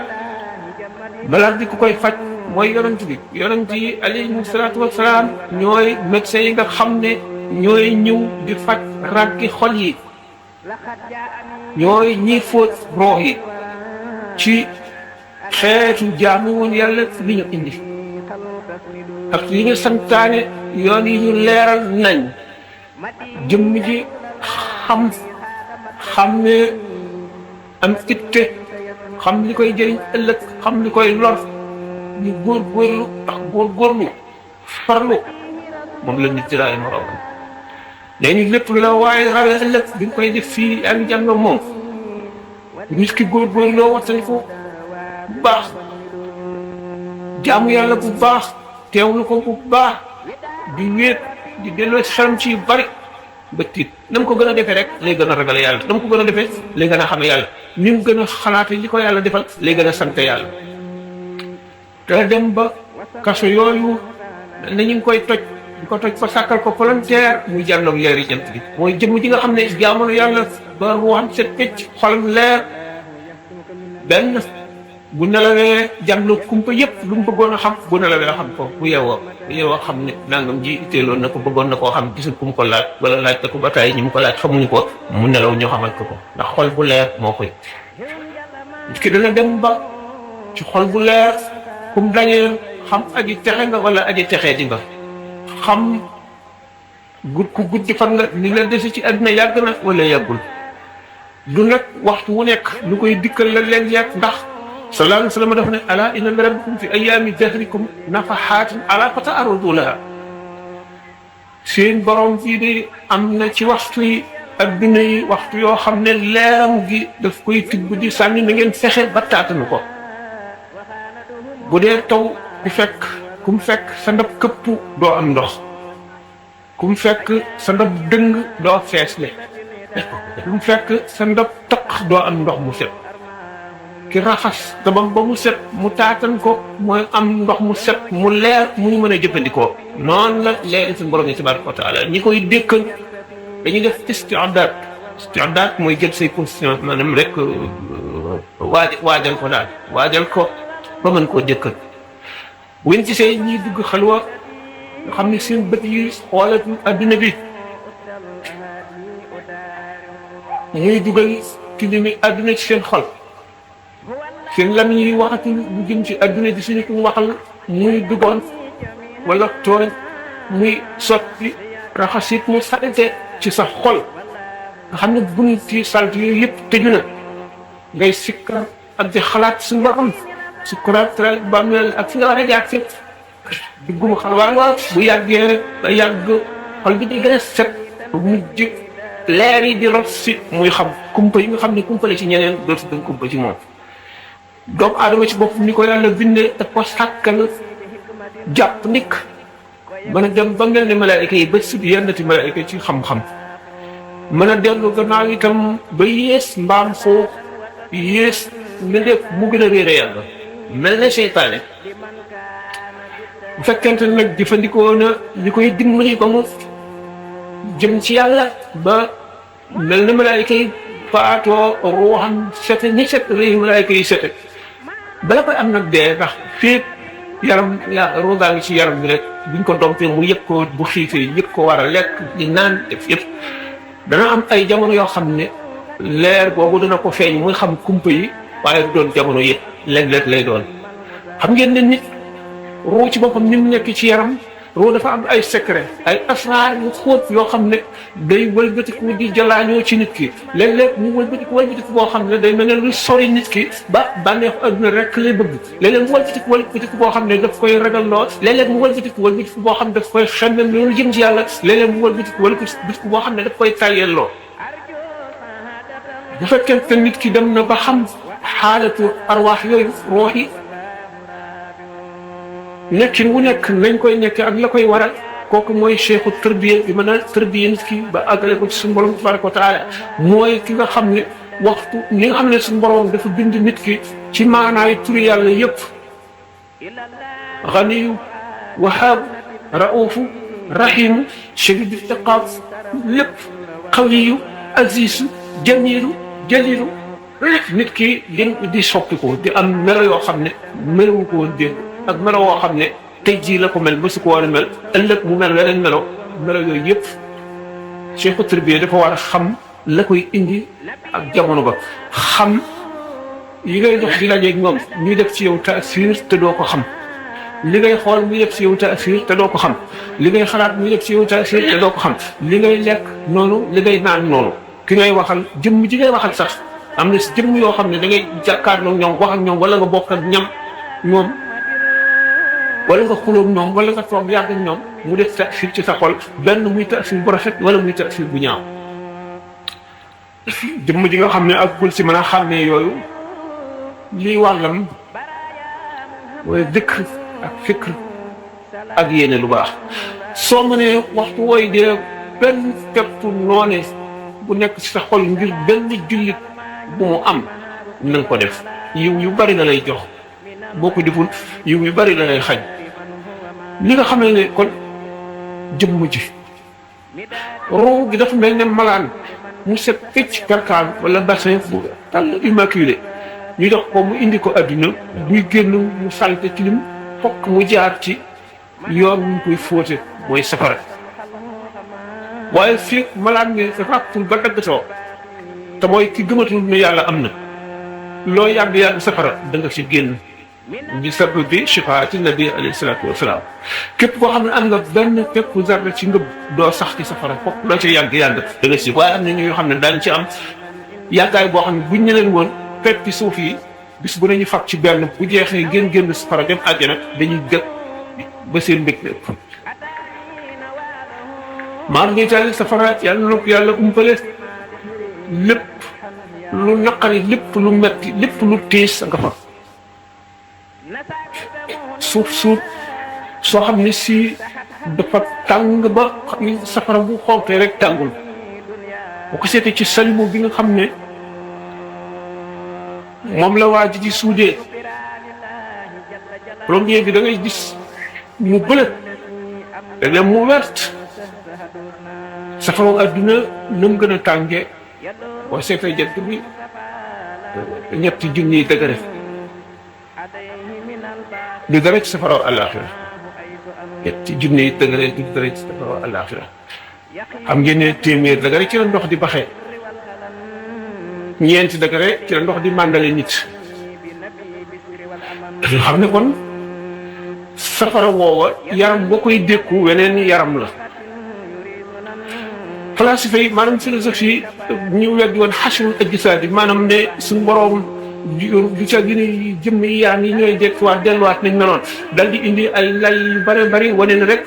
malade bi ku koy faj mooy yonent yi alayhimu salaatu wasalaam ñooy médecins yi nga xam ne ñooy ñëw di faj ràggi xol yi ñooy ñiy fóot roox yi ci xeetu jaamu woon yàlla li ñu indi ak li ñu santaane yoon yi ñu leeral nañ jëmm ji xam ne am itte xam li koy jëriñ ëllëg xam li koy lor ñu góorgóorlu ndax góorgóorlu farlu moom la nit ci daay moroom léegi lépp lu la waaye rawee ëllëg bi nga koy def fii yaa ngi jànn moom nit ki góorgóorloo wattani ko bu baax jaamu yàlla bu baax teewlu ko bu baax di wéet di delloo xelam ci yu bari ba tiit na mu ko gën a defee rek lay gën a ragale yàlla na mu ko gën a defee lay gën a xame yàlla ni mu gën a xalaate li ko yàlla defal lay gën a sant yàlla te dem ba kaso yooyu nañu ngi koy toj di ko toj ba sàkkal ko volontaire muy jànloog leeri jant bi mooy jëmm ji nga xam ne jaamono yàlla ba ruuxam set pecc xolam leer benn bu nelawee jànglu kumpa yëpp lu mu bëggoon a xam bu nelawee xam ko bu yeewoo xam ne nangam ji itteeloon na ko bëggoon na koo xam gisul ku mu ko laaj wala laaj ko ba tey ñi mu ko laaj xamuñu ko mu nelaw ñoo xamal ko ndax xol bu leer moo koy nit ki dana dem ba ci xol bu leer kum dañee xam aji texe nga wala aji texee di nga xam ku guddi fan nga ni la dese ci àdduna yàgg na wala yàggul du nag waxtu wu nekk lu koy dikkal la leen yàgg ndax sallallahu alayhi wa sallam dafa ne ala inna li rabbikum fi ayyaami dahrikum nafaxaatin ala fata'arradu laha seen borom fii de am na ci waxtu yi adduna yi waxtu yoo xam ne leeram gi daf koy tibb di sànni na ngeen fexe ba taatanu ko bu dee taw ku mu fekk sa ndab këpp doo am ndox ku mu fekk sa ndab dëng doo feesle ku mu fekk sa ndab taq doo am ndox mu set ki raxas dabam ba mu set mu taatan ko mooy am ndox mu set mu leer mu ñu mën a jëfandikoo noonu la leeri suñu borom yi tabaraka wa taala ñi koy dékkal dañuy def isti'daad mooy jël say position maanaam rek waajal ko daal waajal ko ba mën koo dékkal bu ngeen gisee ñiy dugg xalwa nga xam ne seen bët yi xoolatu adduna bi ñuy dugal tilimi adduna ci seen xol seen lam yi waxatu lu jëm ci adduna di suñu ko waxal muy duggoon wala tooñ muy sotti raxasit mu salite ci sa xol nga xam ne buñ ci salte yooyu yëpp tëju na ngay sikkar ak di xalaat suñu borom sukkuraat tral bàmmeel ak fi nga war a jaar fépp duggum xalwaa nga bu yàggee ba yàgg xol bi di gën a set bu mujj leer yi di rot si muy xam kumpa yi nga xam ne kumpale ci ñeneen dootu dañ kumpa ci moom doomu aadama ci bopp ni ko yàlla bindee daf ko sàkkal jàpp ndik mën a dem ba mel ni malaayika yi ba sut yennati malaayika ci xam-xam mën a dellu gannaaw itam ba yées mbaam foo yées mbindeef mu gën a réere yàlla mel na seytaane bu fekkente ne nag jëfandikoo na li koy dimbali ba mu jëm ci yàlla ba mel na malaayika yi faatoo ruuxam sete ni set réeyu malaayika yi sete bala koy am nag dee ndax féeg yaram ruugaa ngi ci yaram bi rek buñ ko dompee mu yëg ko bu xiifee yëg ko war a lekk di naan def yëpp dana am ay jamono yoo xam ne leer boobu dana ko feeñ muy xam kumpa yi waaye du doon jamono yëpp léeg-léeg lay doon xam ngeen ne nit ruu ci boppam ni mu nekk ci yaram ruu dafa am ay secret ay asraar yu xóot yoo xam ne day wëlbatiku di jalaañoo ci nit ki léeg-léeg mu wëlbatiku boo xam ne day mel ne luy sori nit ki ba bànneexu adduna rek lay bëgg léeg-léeg mu wëlbatiku boo xam ne daf koy ragal loo léeg-léeg mu wëlbatiku boo xam ne daf koy xemmem loolu jëm ci yàlla léeg-léeg mu wëlbatiku boo xam ne daf koy tàyyeel loo bu fekkente nit ki dem na ba xam xaalatu arwaax yooyu roox yi nekkin wu nekk nañ koy nekk ak la koy waral kooku mooy cheikhu tërbiya bi mën a tërbiya nit ki ba àggale ko ci suñu borom tabaraka wa taala mooy ki nga xam ne waxtu li nga xam ne suñu borom dafa bind nit ki ci maanaay turi yàlla yëpp ganiyu wahaab raufu rahimu shadidu iqaab lépp qawiyu azizu jamilu jalilu lépp nit ki di soppi ko di am melo yoo xam ne melawu ko woon dégg ak melo woo xam ne tey jii la ko mel ba su ko war a mel ëllëg mu mel weneen melo yooyu yëpp cheikhu tarbiya dafa war a xam la koy indi ak jamono ba xam yi ngay dox di lajeeg ñoom ñuy def ci yow taasir te doo ko xam li ngay xool muy def ci yow taasir te doo ko xam li ngay xalaat muy def ci yow taasir te doo ko xam li ngay lekk noonu li ngay naan noonu ki ngay waxal jëmm ji ngay waxal sax am na si jëmm yoo xam ne da ngay jàkkaarloo ñoom wax ak ñoom wala nga bokk ak ñoom wala nga xulóog ñoom wala nga toog yàgg ak ñoom mu def taasir ci sa xol benn muy taasir bu rafet wala muy taasir bu ñaaw jëmm ji nga xam ne ak bul si mën a xàmmee yooyu lii wàllam mooy dëkk ak fikr ak yéene lu baax soo mënee waxtu wooy dee benn pepp noone bu nekk ci sa xol ngir benn jullit bu mu am na nga ko def yiw yu bari la lay jox boo ko deful yiw yu bari la lay xañ li nga xam ne kon jëmm ji ruu gi dafa mel ne malaan mu set pecc perkaan wala bassin bu tàll immaculé ñu jox ko mu indi ko adduna buy génn mu salte tilim fokk mu jaar ci yoon ñu koy fóote mooy safara waaye fii malaan mi ràppul ba daggatoo te mooy ki gëmatul ne yàlla am na loo yàgg-yàgg safara da nga ci génn bi sabab bi shifaati nabi alayhi salaatu wasalaam képp koo xam ne am nga benn pépp zarra ci ngëb doo sax ci safara fokk loo ci yàgg-yàgg da nga ci waaye am na ñoo xam ne daañ ci am yàggaay boo xam ne buñ ne leen woon peppi suuf yi bis bu nañu fab ci benn bu jeexee ngeen génn safara dem àjjana dañuy gëg ba seen mbég lépp maar ngay taali safara yàlla na ko yàlla umpale lépp lu naqari lépp lu metti lépp lu tiis nga fa suuf soo xam ne si dafa tàng ba xam ne safara bu xonkee rek tàngul boo ko seetee ci salimu bi nga xam ne moom la waa ji di suudee premier bi da ngay gis mu bële léeg-léeg mu wert safara adduna nu mu gën a tàngee boo seetee jant bi ñetti junniy degré du dara ci safara àllaaxira ñetti junniy degré du dara ci safara àllaaxira xam ngeen ne téeméer degré ci la ndox di baxee ñeenti degré ci la ndox di màndale nit dañu xam ne kon safara woowa yaram boo koy dékku weneen yaram la falasifa yi maanaam philosophie ñu weddi woon xasrul ajsaad maanaam ne suñu boroom du ca gën a jëmm yi yaram yi ñooy dekkuwaat delluwaat nañ meloon dal di indi ay lay yu bare bari wane ne rek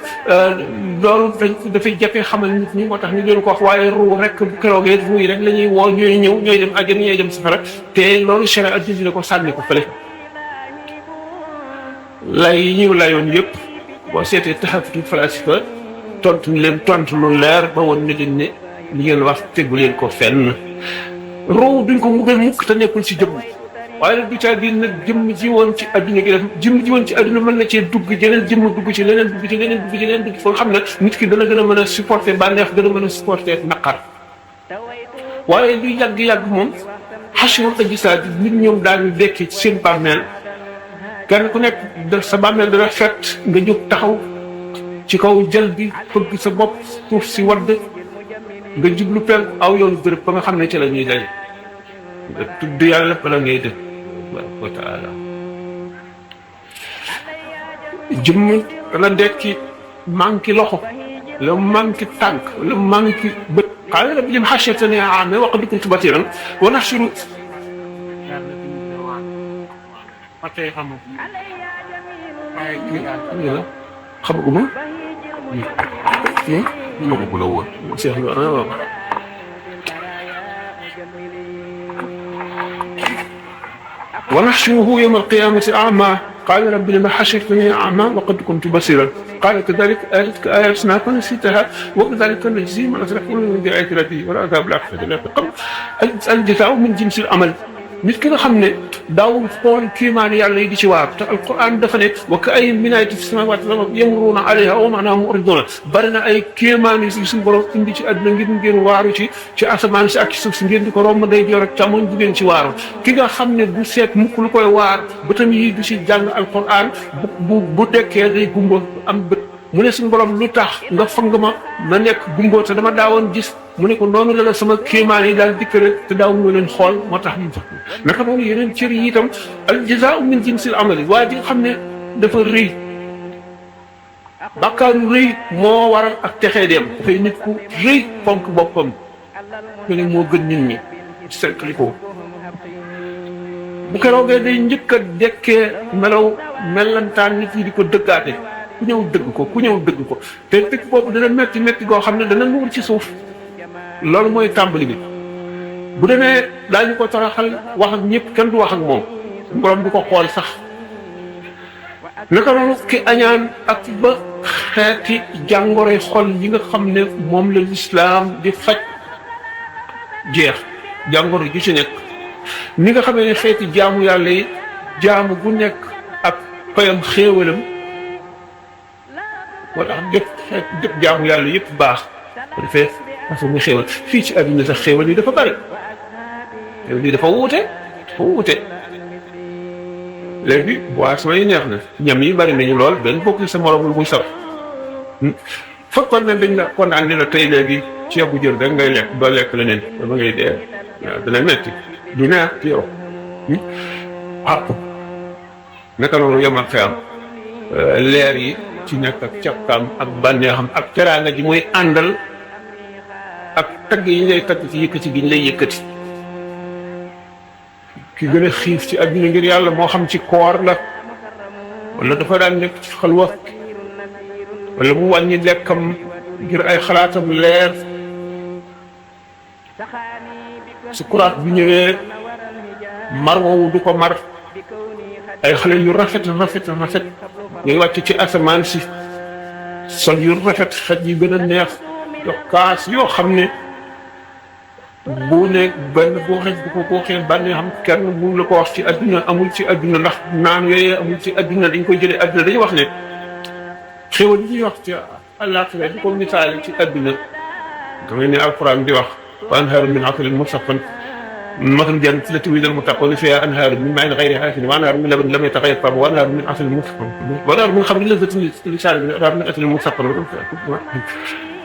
loolu dafay jafe xamal nit ñi moo tax ñu doon ko wax waaye ruu rek bu keroogee ruu yi rek la ñuy woo ñooy ñëw ñooy dem àjjana ñooy dem safara te loolu sharia addina la ko sànni ko fële lay yi ñu layoon yëpp boo seetee taxafutu falasifa tontu leen tontu lu leer ba woon ne leen ne li ngeen wax tegu leen ko fenn ruu duñ ko muggal mukk te nekkul ci jëmm waaye nag du caa di nag jëmm ji woon ci adduna gi def jëmm ji woon ci adduna mën na cee dugg jeneen jëmm dugg ci leneen dugg ci leneen dugg ci leneen dugg foo xam ne nit ki dana gën a mën a supporter bànneex gën a mën a supporter naqar waaye lu yàgg-yàgg moom xasrul ajsaad nit ñoom daañu dekkee ci seen bàmmeel kenn ku nekk sa bàmmeel dana fett nga jóg taxaw ci kaw jël bi fëgg sa bopp suuf si wadd nga jublu penku aw yoonu bërëb ba nga xam ne ci la ñuy daje nga tudd yàlla bala ngay def tabaraka wa taala jëmm dana dekki manqué loxo la manqué tànk la manqué bët qaala rabbi lima hashartanii a'maa wa qad kuntu basiiran wa nahshuru xamaguma xamaguma la woon ونحشره يوم القيامة أعمى قال رب لما حشرتني أعمى وقد كنت بصيرا قال كذلك آتتك آياتنا فنسيتها وكذلك نجزي من أسرف من بآيات ربه والعذاب الآخرة لا يقم الجزاء من جنس العمل nit ki nga xam ne daawul xool kiimaan yàlla yi di ci waar te alquran dafa ne wa ka ayyin min aayatin fi samaawaati wal ardi yamurruuna alayhaa wa hum anhaa mu'riduun bari na ay kiimaan yi suñu borom indi ci àdduna ngir ngeen waaru ci asamaan si ak ci suuf si ngeen di ko romb day joor ak càmmoñ di ngeen ci waaru ki nga xam ne du seet mukk lu koy waar bëtam yi du ci jàng alquran bu dekkee day gumba am bët mu ne suñu borom lu tax nga fang ma nekk gumbo te dama daawoon gis mu ne ko noonu la sama kéemaan yi daal dikk rek te daaw mu leen xool moo tax ñu jox naka noonu yeneen cër yi itam al jazaa'u min jinsil amali waaye di nga xam ne dafa rëy bàkkaaru rëy moo waral ak texee dem dafay nit ku rëy fonk boppam mu ne moo gën nit ñi seetli ko bu keroogee day njëkk a dekkee melantaan nit ñi di ko dëggaate ku ñëw dëgg ko te dëgg boobu dana metti goo xam ne dana nuur ci suuf loolu mooy tàmbali bi bu demee daañu ko toroxal wax ak ñëpp kenn du wax ak moom borom du ko xool sax naka noonu ki añaan ak ba xeeti jàngoroy xol yi nga xam ne moom la lislaam di faj jeex jàngoro ju ci nekk ni nga xamee ne xeeti jaamu yàlla yi jaamu gu nekk ak payam xéewalam moo tax jëpp jaamu yàlla yëpp baax ko defee parce que muy xéewal fii ci àdduna sax xéewal yi dafa bari xéewal yi dafa wuute léegi boisson yi neex na ñam yi bari nañu lool benn bokk sa morom lu muy saf fekkoon ne dañ la condamné la tey léegi ceebu jël rek ngay lekk doo lekk leneen dama ngay dee waaw dana metti du neex ci yow naka noonu yemal xeyam leer yi ci nekk ak càkkaam ak bànneexam ak teraanga ji muy àndal ak tagg yi ngay tagg ci yëkkati gi ñu lay yëkkati ki gën a xiif ci àdduna ngir yàlla moo xam ci koor la wala dafa daan nekk ci xalwa wala mu wàññi lekkam ngir ay xalaatam leer sukuraat bi ñëwee mar woowu du ko mar ay xale yu rafet ñuy wàcc ci asamaan si sol yu rafet xet yi gën a neex jox kaas yoo xam ne bu ne benn boo xee bànnee xam kenn bu la ko wax ci adduna amul ci adduna ndax naan yooyee amul ci adduna dañ koy jëlee adduna dañuy wax ne xéwal yi ñuy wax ci àllaaxira di ko misaale ci adduna da ngay ne alquran di wax wa anhaaru min asalin musaffan مثل الجنة التي وعد المتقون فيها أنهار من ماء غير آسن وأنهار من لبن لم يتغير طعمه وأنهار من عسل مصفى وأنهار من خمر لذة للشارب وأنهار من عسل مصفى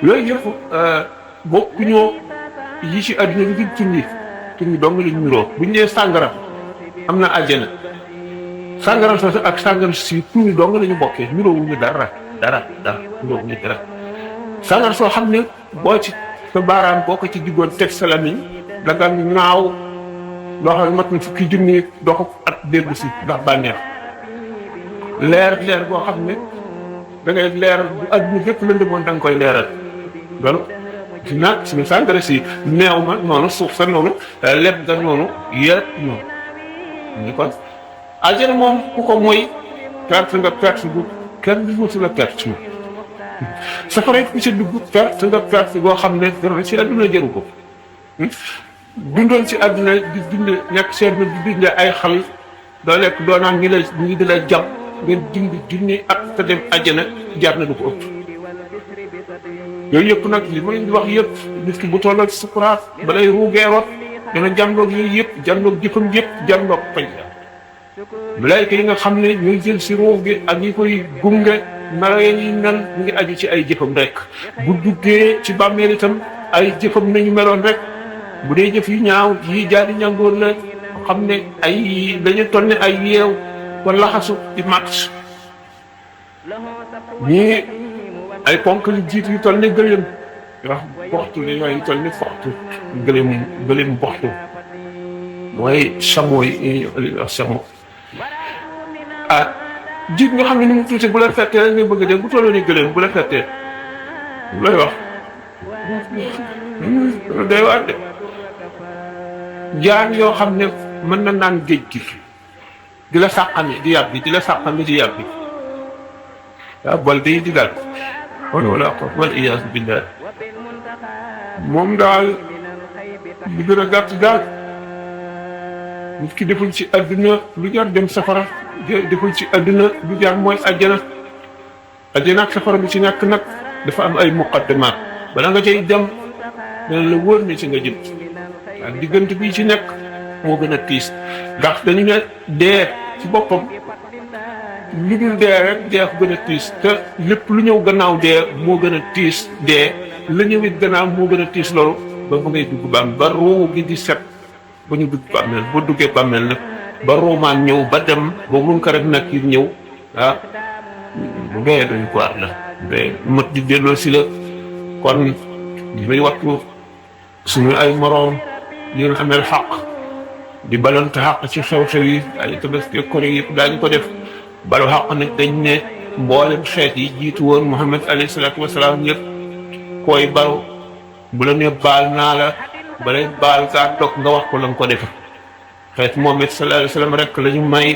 yooyu yëpp bokkuñoo yi ci àdduna bi tunni dong lañ niroo bu ñu nee sàngara am na àjjana sàngara soosu ak sàngara si tunni dong lañu bokkee niroowuñu dara niroowuñu dara sàngara soo xam ne boo ci sa baaraam boo ko ci diggoon teg sa lamiñ da nga naaw loo xam ne mat na fukki junni doo ko at dégg si ndax bànneex leer boo xam ne da ngay leeral bu adduna bépp lëndëmoon da nga koy leeral loolu si nag suñu sàngara si neew ma noonu suuf sa noonu leb nga noonu yëpp noonu ñu kon àjjana moom ku ko mooy perte nga perte bu kenn mësu la perte moom safara ku ci dugg perte nga perte boo xam ne dara si adduna jëru ko dundoon ci àdduna di dund nekk seen di dund ay xal doo lekk doo naan ngi di la jàpp ngeen dund junni ak te dem àjjana jaar na du ko ëpp yooyu yëpp nag li ma leen di wax yëpp nit ki bu tolloo ci sukuraat balay ruugee rot dana jànloog yooyu yëpp jànloog jëfam yëpp jànloog fay malaayka yi nga xam ne ñooy jël si ruug gi ak ñi koy gunge melo yi ñuy mel mu ngi aju ci ay jëfam rek bu duggee ci bàmmeel itam ay jëfam nañu meloon rek bu dee jëf yu ñaaw yi jaari ñangoor la xam ne ay dañu toll ne ay yeew wala laxasu di mat ñii ay ponk lu jiit yu toll ne gëléem wax boxtu li yooyu toll ne foxtu gëléem boxtu mooy chameau yi wax chameau jiit nga xam ne ni mu tuuti bu la fettee rek nga bëgg a dee bu tolloo ni gëléem bu la fettee looy wax day waar de jaan yoo xam ne mën na naan géej gi di la sàqami di yàbbi di yàbbi waaw bol day di dal wala wal iyaasu billah moom daal li gën a gàtt daal nit ki deful ci àdduna lu jar dem safara deful ci àdduna lu jar mooy àjjana ak safara bi ci nekk nag dafa am ay muqaddimaat bala nga cay dem dana la wóor ne ci nga jëm ak diggante bi ci nekk moo gën a tiis ndax dañu ne dee ci boppam lu dul dee rek dee ko gën a tiis te lépp lu ñëw gannaaw dee moo gën a tiis dee la ñëwit gannaaw moo gën a tiis loolu ba fa ngay dugg bàmmeel ba ruu gi di set ba ñu dugg bàmmeel boo duggee bàmmeel nag ba ruumaan ñëw ba dem ba mun ko rek nag yi ñëw bu dee dañu ko la mais mat di delloo si la kon li may wattu suñu ay moroom li nga amee xaq di balante xaq ci xew-xew yi ay tabaski kore yëpp daañu ko def balu xaq nag dañ ne mboolem xeet yi jiitu woon Muhammad alayhi salaatu wasalaam yëpp koy balu bu la ne baal naa la balay baal kaa toog nga wax ko la nga ko defe xeet Muhammad sallallahu alayhi wasallam rek la ñu may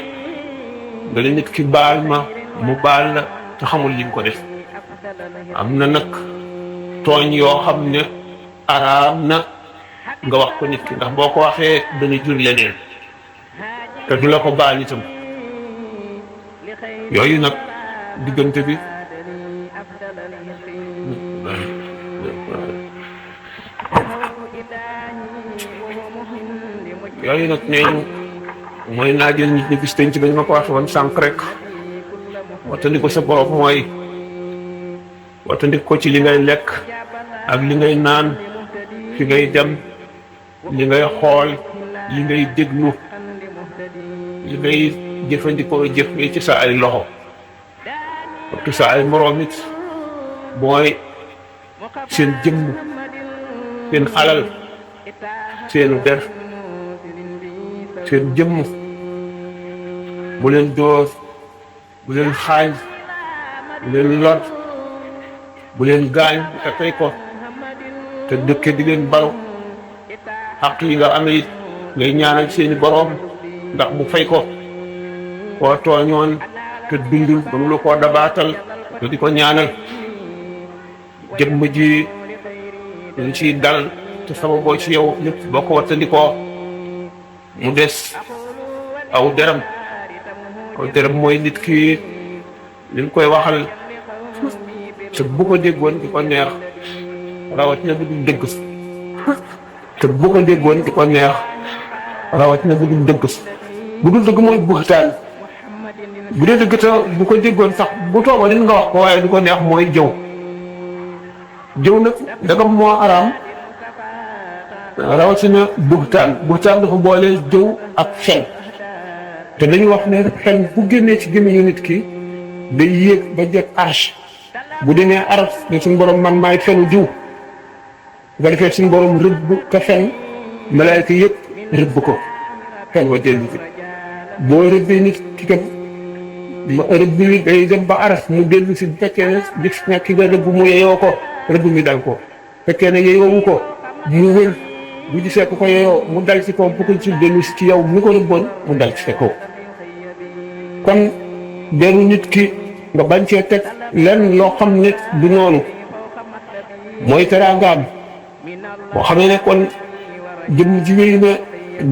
nga ne nit ki baal ma mu baal la te xamul li nga ko def am na nag tooñ yoo xam ne araam na nga wax ko nit ki ndax boo ko waxee dana jur leneen te du la ko baal itam yooyu nag diggante bi yooyu nag nee ñu mooy naajal nit ñi gis tënc dañ ma ko wax woon sànq rek wattandi ko sa borom mooy wattandi ko ci li ngay lekk ak li ngay naan fi ngay dem li ngay xool li ngay déglu li ngay jëfandikoo jëf ngay ci sa ay loxo parce que sa ay moroom it mooy seen jëmm seen alal seenu der seen jëmm bu leen dóor bu leen xaañ bu leen lor bu leen gaañ te tey ko te dëkke di leen balu xaq yi nga amee it ngay ñaanal seeni boroom ndax mu fay ko koo tooñoon te dundul ba mu la koo dabaatal te di ko ñaanal jëmm ji lu ciy dal te sama boo ci yow lépp boo ko wattandikoo mu des aw deram mooy nit ki liñ koy waxal te bu ko déggoon di ko neex rawatina bu dul dëgg te bu ko déggoon di ko neex rawatina bu dul dëgg bu dul dëgg mooy buxtaan bu dee dëgg te bu ko déggoon sax bu tooba din nga wax ko waaye du ko neex mooy jëw nag dagam moo araam rawatina buxtaan dafa boole jëw ak fen te dañuy wax ne fen bu génnee ci gémmiñu nit ki day yéeg ba jot arsh bu demee araf ne suñu borom man maay fenu jiw bu ko defee suñu borom rëbb ka fen malaayka yëpp rëbb ko fen wa dellu fi boo rëbbee nit ki kat rëbb bi day dem ba araf mu dellu si bu fekkee ne gis nga ki nga rëbb mu yeyoo ko rëbb mi dal ko fekkee ne yeyoowu ko mu wël bu gisee ko yeyoo mu dal ci kaw bu ko ci dellu si ci yow mi ko rëbboon mu dal ci kaw kon deru nit ki nga bañ cee teg lenn loo xam ne du noonu mooy teraangaam boo xamee ne kon jëm ji wéy na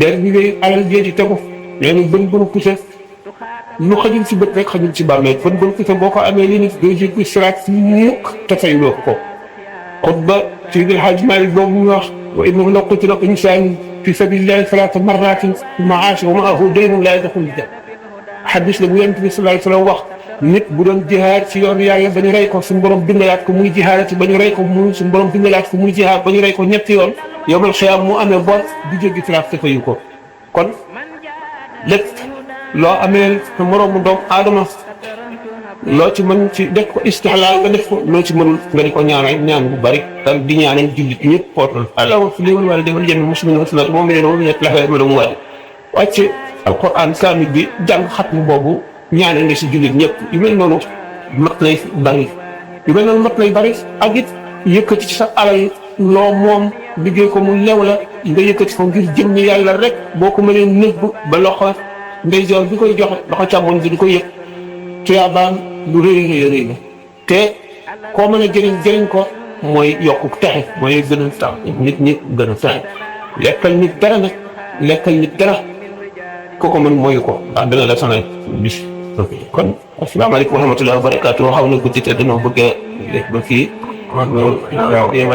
der bi wéy alal jee ci tegu leenu bën bënu puse lu xajul ci bët rek xajul ci bàmmeel bën bënu puse boo ko amee li nit doo jéggi siraat mukk te fayloo ko xutba Seydi El Hadji Malick boobu mu wax wa innahu law qutila insaanun fi sabilillahi salaasa marratin thumma aasha wa ma'ahu daynun laa yadxulul janna xadis la bu Yonent bi sallallahu alayhi wa sallam wax nit bu doon jihaad ci yoon yàlla ba ñu rey ko suñu borom bindalaat ko muy jihaadati ba ñu rey ko muy suñu borom bindalaat ko muy jihaad ba ñu rey ko ñetti yoon yawmal xiyaam mu amee bor du jéggi siraat te fayu ko kon lépp loo amee sa moroomu doomu aadama loo ci mën ci def ko istihlaal nga def ko loo ci mënul nga di ko ñaanal ñaan bu bari tam di ñaanal jullit ñëpp pootal allahumma salli wal wal jami muslimin wa muslimat mu'minin wa mu'minat la ilaha illa huwa wàcce alquran kaamil bi jàng xatmu boobu ñaanal nga si jullit ñëpp yu mel noonu mat lay bari ak it yëkkati ci sa alal loo moom liggéey ko mu lew la nga yëkkati ko ngir jëm yàlla rek boo ko mënee nëbb ba loxo ndeyjoor bi koy joxe loxo càmmoñ bi di ko yëg tuyaabaan lu rëy la te koo mën a jëriñ ko mooy yokku texe mooy gën a tax nit ñi gën a texe lekkal nit dara kooku mën mooy ko ndax dana la sonal bis kon asalaamaaleykum wa rahmatullahi wa barakaatu xaw na guddi te dañoo bëgg a def ba fii